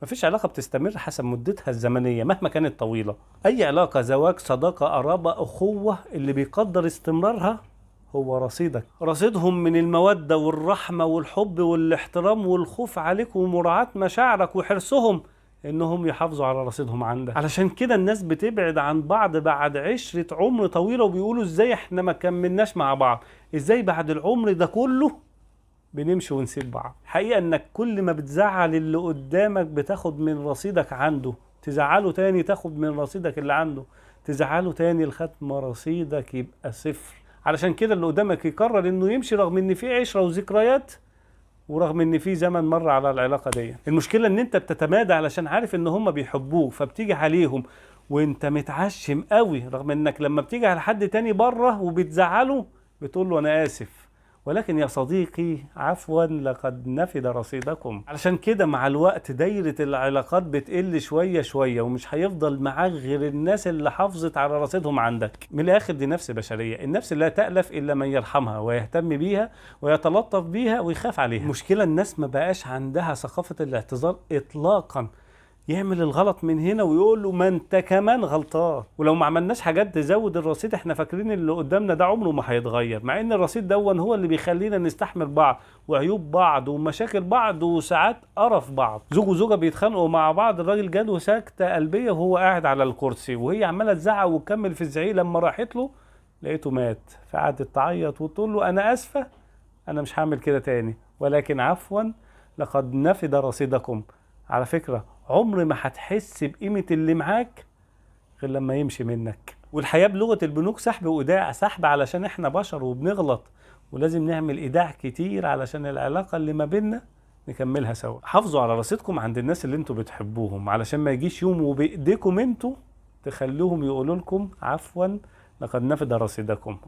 مفيش علاقة بتستمر حسب مدتها الزمنية مهما كانت طويلة. أي علاقة، زواج، صداقة، قرابة، أخوة، اللي بيقدر استمرارها هو رصيدك، رصيدهم من المودة والرحمة والحب والاحترام والخوف عليك ومراعاة مشاعرك وحرصهم انهم يحافظوا على رصيدهم عندك. علشان كده الناس بتبعد عن بعض بعد عشرة عمر طويلة وبيقولوا ازاي احنا ما كملناش مع بعض، ازاي بعد العمر ده كله بنمشي ونسيب بعض. حقيقة انك كل ما بتزعل اللي قدامك بتاخد من رصيدك عنده، تزعله تاني تاخد من رصيدك اللي عنده، تزعله تاني لغاية ما رصيدك يبقى صفر. علشان كده اللي قدامك يقرر انه يمشي رغم ان في عشرة وذكريات ورغم ان في زمن مر على العلاقة دي. المشكلة ان انت بتتمادى علشان عارف ان هم بيحبوك، فبتيجي عليهم وانت متعشم قوي، رغم انك لما بتيجي على حد تاني بره وبتزعله بتقول له انا اسف، ولكن يا صديقي عفوا لقد نفد رصيدكم. علشان كده مع الوقت دايرة العلاقات بتقل شوية شوية، ومش هيفضل معاك غير الناس اللي حافظت على رصيدهم عندك. من الآخر دي نفس بشرية، النفس لا تألف إلا من يرحمها ويهتم بيها ويتلطف بيها ويخاف عليها. المشكلة الناس ما بقاش عندها ثقافة الاعتذار إطلاقا، يعمل الغلط من هنا ويقول له ما انت كمان غلطان. ولو ما عملناش حاجات تزود الرصيد احنا فاكرين اللي قدامنا ده عمره ما هيتغير، مع ان الرصيد دون هو اللي بيخلينا نستحمل بعض وعيوب بعض ومشاكل بعض وساعات قرف بعض. زوج وزوجه بيتخانقوا مع بعض، الراجل جاله سكته قلبية وهو قاعد على الكرسي وهي عماله تزعق وتكمل في الزعيق، لما راحت له لقيته مات، فقعدت تعيط وتقول له انا اسفه انا مش هعمل كده تاني، ولكن عفوا لقد نفد رصيدكم. على فكرة عمر ما هتحس بقيمة اللي معاك غير لما يمشي منك. والحياة بلغة البنوك سحب وإيداع، سحب علشان احنا بشر وبنغلط ولازم نعمل إيداع كتير علشان العلاقة اللي ما بيننا نكملها سوا. حافظوا على رصيدكم عند الناس اللي انتوا بتحبوهم علشان ما يجيش يوم وبإيديكم انتوا تخلوهم يقولوا لكم عفوا لقد نفد رصيدكم.